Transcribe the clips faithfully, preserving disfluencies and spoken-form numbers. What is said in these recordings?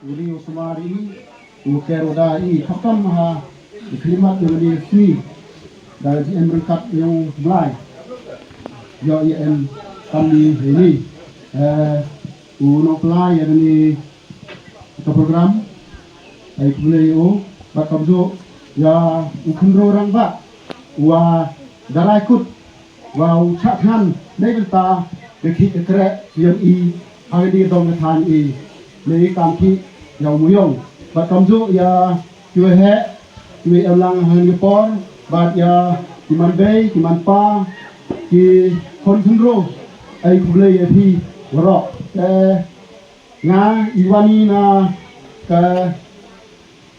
Uli u sumar i, u ker u da i, khatam ha, i khlimat yong ni si, da ji em rengkat yong Blai. Yo i em kam ni ni. Eh, u nongpynlai ya ni ka program. Ai khublei u, bad kamjooh ya u khynroo rangbah, wa da rai kut, wa u chah thngan, neibynta ka khih ka kreh yong i, ha kani ka dong ka thaiñ i, nei kam khih ya u Mooyong. Bad kamjooh ya kiwa heh, kiwa emlang ha kani ka por, bad ya ki manbei, ki manpa, ki khon khynroo, ai khublei ya phi waroh. Eh, nga i wan i na ka,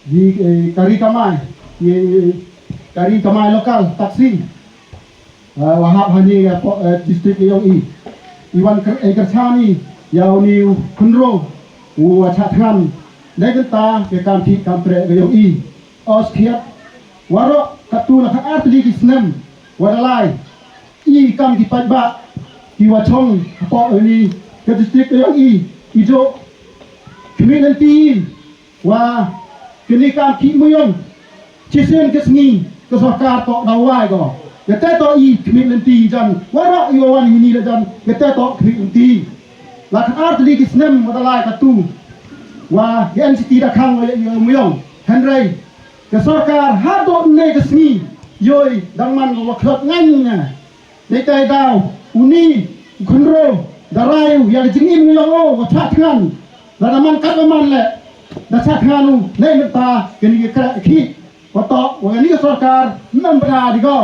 di, eh, kari kamai, i kari kamai local, taxi. Eh, wa hap hani ya po, eh, district yong i. I wan ker-, eh, kyrchan i ya uni u khynroo, u wa chah thngan, neibynta ka kam khih kam kreh ka yong i. O skhiat, waroh katu la khatar tylli ki snem wa da lai, i kam ki paidbah kiwa chong hapoh ini ka district yong i, i jooh khmih lynti i wa kani kam khih Mooyong. Chisien ka sngi ka sorkar toh da wai ko. Kate toh i khmih lynti i jan, waroh i wa wan hini la jan, kate toh khmih lynti. La khatar tylli ki snem wa da lai katu wa ka N G T da khang wa ya i Mooyong. Hynrei ka sorkar hadooh ynne ka sngi, yoh i dang man ko wa khlot ngan nga. Neitai daw, uni u khynroo, da rai u ya ka jingim yong o wa chah thngan. Lada man kat wa man leh, da chah thngan u, neibynta kani ka kreh khih, wa toh wa kani ka sorkar ym em bna di ko.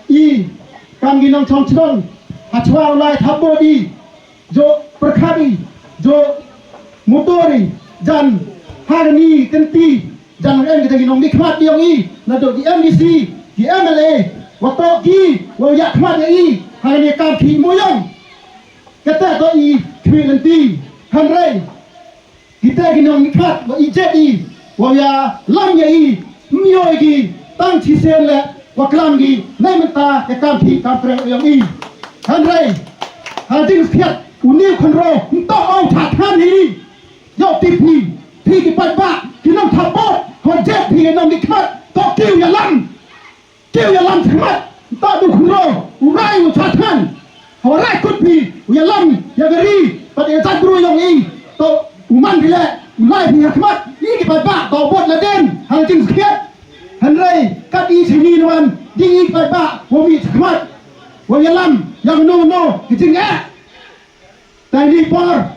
I kam ki nongchong chnong, hachwa u lai thap bood i, jooh pyrkhat i, jooh mutur i, jan ha kani ka kynti, jan em kita ki nongmihkhmat yong i, nadooh ki M D C, ki M L A, wa toh ki wa yakhmat ya i ha kani ka kam khih Mooyong. Kate toh i khmih lynti. Hynrei kita ki nongmihkhmat wa i jied i, wa yalam ya i, ym yoh i ki tang chisien leh wa klam ki, neibynta ka kam khih kam kreh yong i. Hynrei ha jingskhiat, uni u khynroo ym toh o u chah thngan hi. Yoh tip phi, phi ki paidbah, ki nongthap bood, wa jied phi ki nongmihkhmat, toh ki u yalam. Ki u yalam chakhmat, toh du khynroo u rai u chah thngan. Hawa rai kut phi u yalam ya ka ri bad ya ka jaitbru yong i, toh u man phi leh u lai phi ha khmat, i ki paidbah, toh bood la dien ha ka jingskhiat. Hynrei kat i chini nwan, di i ki paidbah wa mih chakhmat, wa yalam ya kano kano ki jingeh. Tang ni por,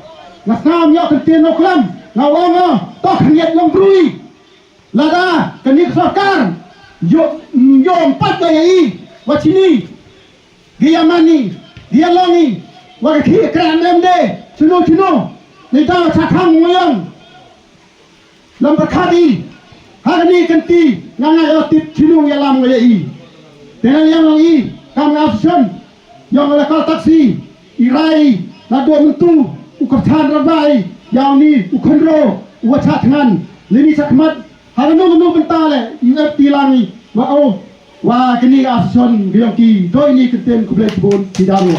nga snam yoh kyntien no klam, nga ong o, toh khyndiat yong bru i. Lada kani ka sorkar yoh, yoh ym pat ko ya i, wa chini, ki ya man i, ki ya long i, wa ka khih ka kreh em de, chino chino, ni da chah khang Mooyong. Lam pyrkhat i, ha kani ka kynti, nga nga yoh tip chino u yalam ko ya i. Te nga yang long i, kam nga association yong ka local taxi, i rai i, nadooh myntu u kyrchan rangbah i ya uni u khynroo u wa chah thngan. Lini chakhmat, ha kano kano bynta leh, i ep ti lang i, wa o, wa kani ka association ka yong ki, dooh ini kyntien khublei chiboon, ki daru.